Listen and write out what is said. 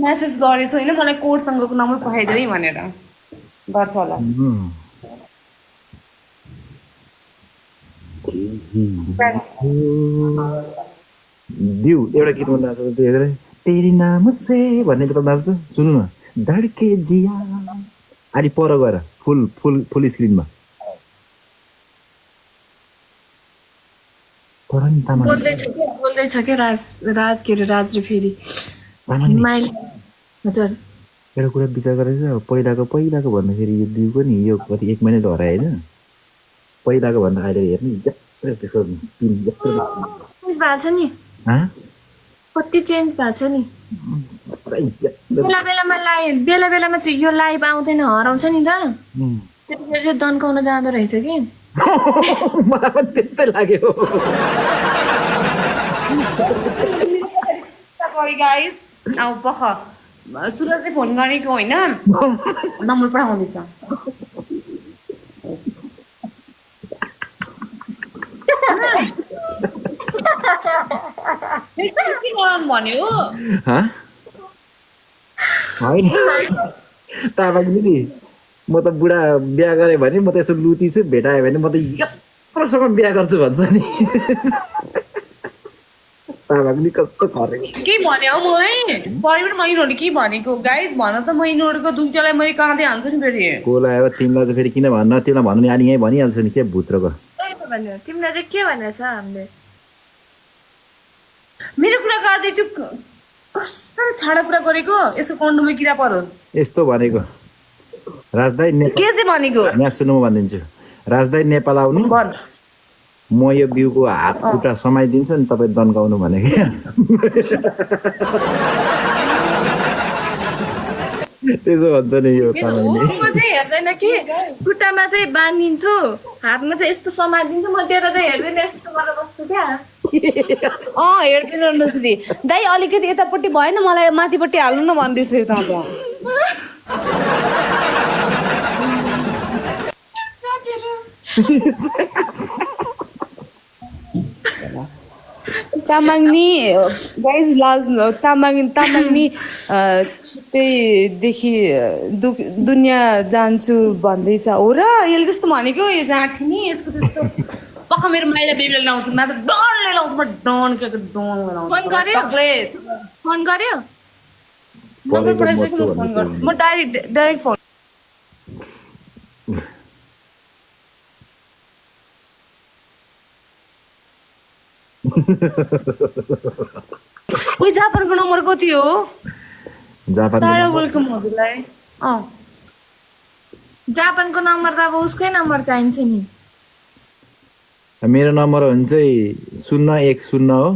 message गरेछ होइन मलाई कोडसँगको नम्बर पठाइदेऊ है भनेर गर्छ होला दिउ एउटा गीतमा नाच्नु तेरी नाम से भन्ने गीत नाच्नु सुन्नु न धड्के जिया अलि पर गएर फुल फुल फुल स्क्रिनमा बोल्दैछ के राज राज के अरे राज र फेरि माइल हजुर एउटा कुरा विचार गरेर पहिलाको भन्दाखेरि यो दिउको नि यो कति 1 महिना त हरायो होइन पहिलाको भन्दा अहिले हेर्नु त्यसको भएको छ नि कति चेन्ज भएको छ नि बेला बेलामा चाहिँ यो लाइभ आउँदैन हराउँछ नि त त्यतिखेर चाहिँ दन्काउन जाँदो रहेछ कि मलाई पनि त्यस्तै लाग्यो गाइस अब पख सुरजले फोन गरेको होइन नम्बर पठाउँदैछ भन्यो होइन तामाङ दिदी म त बुढा बिहा गरेँ भने म त यस्तो लुती छु भेटायो भने म त यत्रोसँग बिहा गर्छु भन्छ नि तामाङ नि कस्तो खरे के भन्यो मलाई परिवार महिनोले के भनेको गाइस भन त महिनोको दुईटालाई मैले काँदै हाल्छु नि फेरि कोलाई अब तिमीलाई चाहिँ फेरि किन भन्न तिमीलाई भन्नु नि अनि यहीँ भनिहाल्छु नि के भुत्रको तिमीलाई चाहिँ के भनेछ हामीले मेरो कुरा गर्दै त्यो कसरी छाडा कुरा गरेको यसको कन्डोमा किरा परोस् यस्तो भनेको राजदाई के चाहिँ भनेको यहाँ सुन्नु म भनिदिन्छु राजदाई नेपाल आउनु म यो बिउको हात खुट्टा समाइदिन्छु नि तपाईँ दन्काउनु भनेको त्यसो भन्छ नि यो हेर्दैन कि खुट्टामा चाहिँ बाँधिदिन्छु हातमा चाहिँ यस्तो समाइदिन्छु म त्यो चाहिँ हेर्दैन यस्तो गरेर बस्छु क्या हेर्दैन नसुली दाइ अलिकति यतापट्टि भएन मलाई माथिपट्टि हाल्नु न भन्दैछ फेरि तामाङनी गाइज लाज तामाङनी छिट्टैदेखि दुनियाँ जान्छु भन्दैछ हो र यसले त्यस्तो भनेको यो जाँठी नि यसको त्यस्तो पक्का मेरो माइला बेबीले लाउँछु म त डनले लाउँछु म डन के डन लाउँछु फोन गर्यो नम्बर पठाइसक्यो म फोन गर्छु म डाइरेक्ट फोन उही जापानको नम्बर कति हो वेलकम हजुरलाई जापानको नम्बर त अब उसकै नम्बर चाहिन्छ नि मेरो नम्बर हुन्छ 010 हो